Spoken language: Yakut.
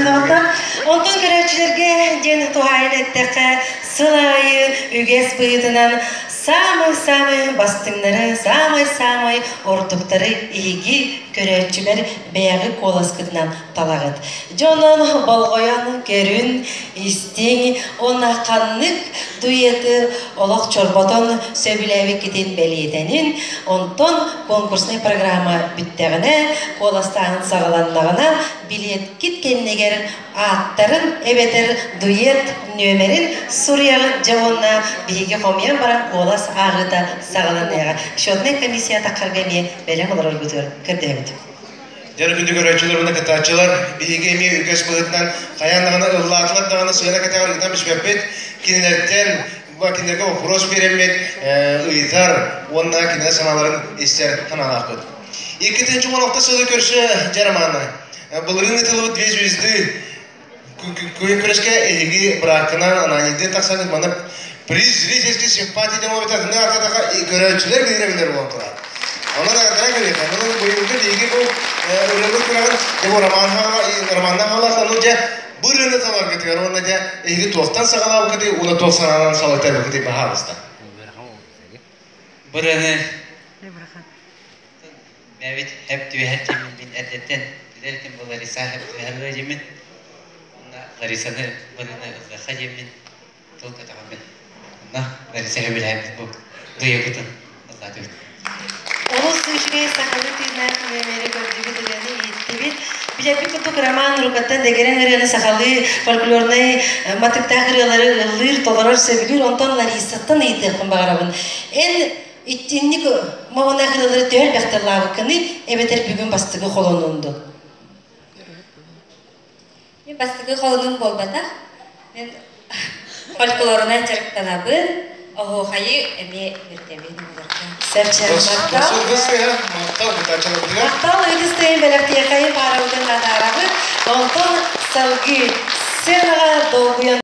доҕоттор. Онтон көрөөччүлэргэ диэн туһаайан эттэххэ, сыл аайы үгэс быһыытынан саамай-саамай бастыҥнары, саамай-саамай ордуктары эһиги көрөөччүлэр бэйэҕит куоласкытынан талаҕыт. Дьонон болҕойон көрүн, истиҥ уонна ханнык дуэты олох чорботон сөбүлээбиккитин бэлиэтэнин, онтон конкурснай программа бүттэҕинэ, куоластааһын саҕаланнаҕына, билиэткит кэннигэр ааттарын эбэтэр дуэт нүөмэрин суруйаҕыт дьэ уонна биһиги хомуйан баран куолас ааҕыыта саҕаланыаҕа. Счетнай комиссия таххарга эмиэ бэлэм олороргутугар көрдөһөбүт. Дьэ, күндү көрөөччүлэр уонна кыттааччылар, биһиги эмиэ үгэс быһыытынан хайаан даҕаны ыллаатылар даҕаны сыана кэтэҕэр ыытан түспэппит. Кинилэртэн кинилэргэ боппуруос биэрэммит ыйытар уонна кинилэр санааларын истэр санаалаахпыт. 2016 сылы көрсө дьэ романа былырыын ыытыллыбыт «Две звезды» күөн күрэскэ эһиги бырааккынан Ананийдыын тахсаҥҥыт манна приз зрительской симпатии диэн буолбута атаха көрөөччүлэр биһирэбиллэр буолан турар. Онон аҕыттара көрүөххэ. Онон быйылгы биһиги бу ырыабыт күрэҕин дьэ бу романна хаалах ону дьэ бу ырыаны таларгытыгар уонна дьэ эһиги туохтан саҕалаабыккытый уонна туох санаанан салайтарбыккытый баһаалыста. Бу ырыаны бэйэбит хэп түбэһэр дьиэмин мин эрдэттэн билэр этим бу Лариса хэп түбэһэр дьиэмин уонна Ларисаны быныны ыллыахха диэммин тыл көтөҕөммүн онно Лариса сөбүлээбит бу дуйабытын ыллаатыбыт. Олус үчүгэй сахалыы тыыннаах нүөмэри көрдүбүт, ырыаны иһиттибит. Билэрбит курдук Роман Рукаттан дэгэрэн ырыаны сахалыы фольклорнай матыктаах ырыалары ыллыыр, толорор, сөбүлүүр. Онтон Ларисаттан ыйытыахпын баҕарабын. Эн итинник моһунаах ырыалары төһө элбэхтэ ыллаабыккыный эбэтэр бүгүн бастакы холонуун дуу? Мен бастакы холонуум буолбатах. Мен фольклорунан дьарыктанабын, оһуохайы эмиэ үөрдэбин оҕолорго. Сэрчээн Махтал, махтал, Махтал ыытыстайын бэлэхтиэхэйин паарабытын атаарабыт. Онтон салгыы сценаҕа долгуйан.